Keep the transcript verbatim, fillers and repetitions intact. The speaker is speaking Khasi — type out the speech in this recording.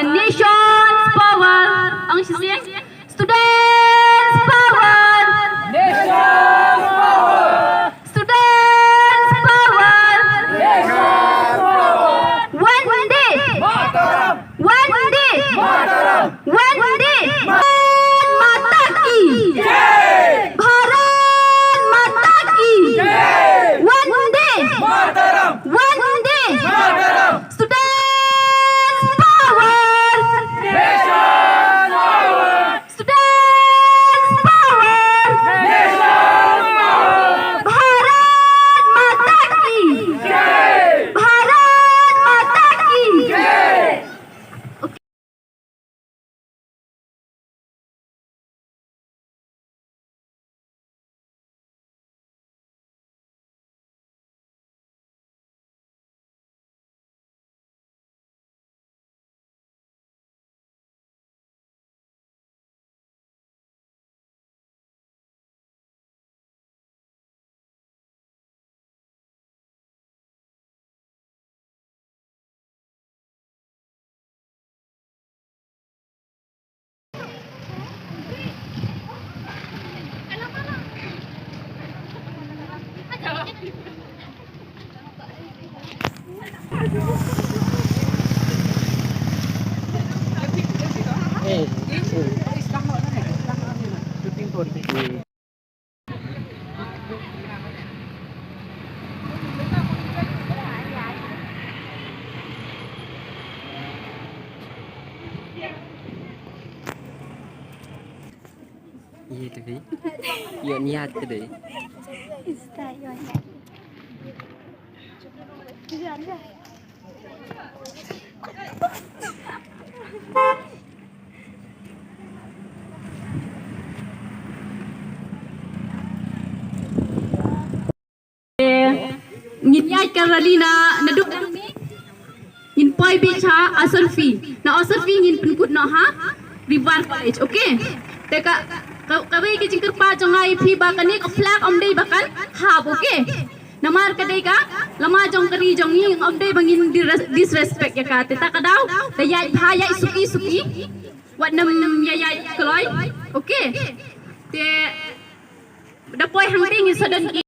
Nation's power. Ang shisien. Students' power. Nation's power. Students' power. Nation's power. Vande Mataram. Vande Mataram. Vande Mataram. Bharat Mata ki jai. Bharat Mata ki jai. Vande Mataram. Vande Mataram. Students' power. Nation's power. Students' power. Nation's power. Bharat Mata ki jai. Bharat Mata ki jai. Iya, tapi. Iya, niat ke deh. Ngin ïaid ka rally na, naduh ngin poi beit ha Asarfi. Na Asarfi ngin pynkut noh ha River College, okay? Te ka, ka, kawei ka jingkyrpad jong nga ïa phi ba kane ka flag ym dei ba kan hap, okay? Namar ka dei ka lama jong ka ri jong ngi, ym dei ba ngin di-, disrespect ïa ka. Te ta ka daw, da ïaid bha, ïaid suki suki. Wat nym ïa ïaid kloi. Okay. Te da poi hangtei ngin sa don ki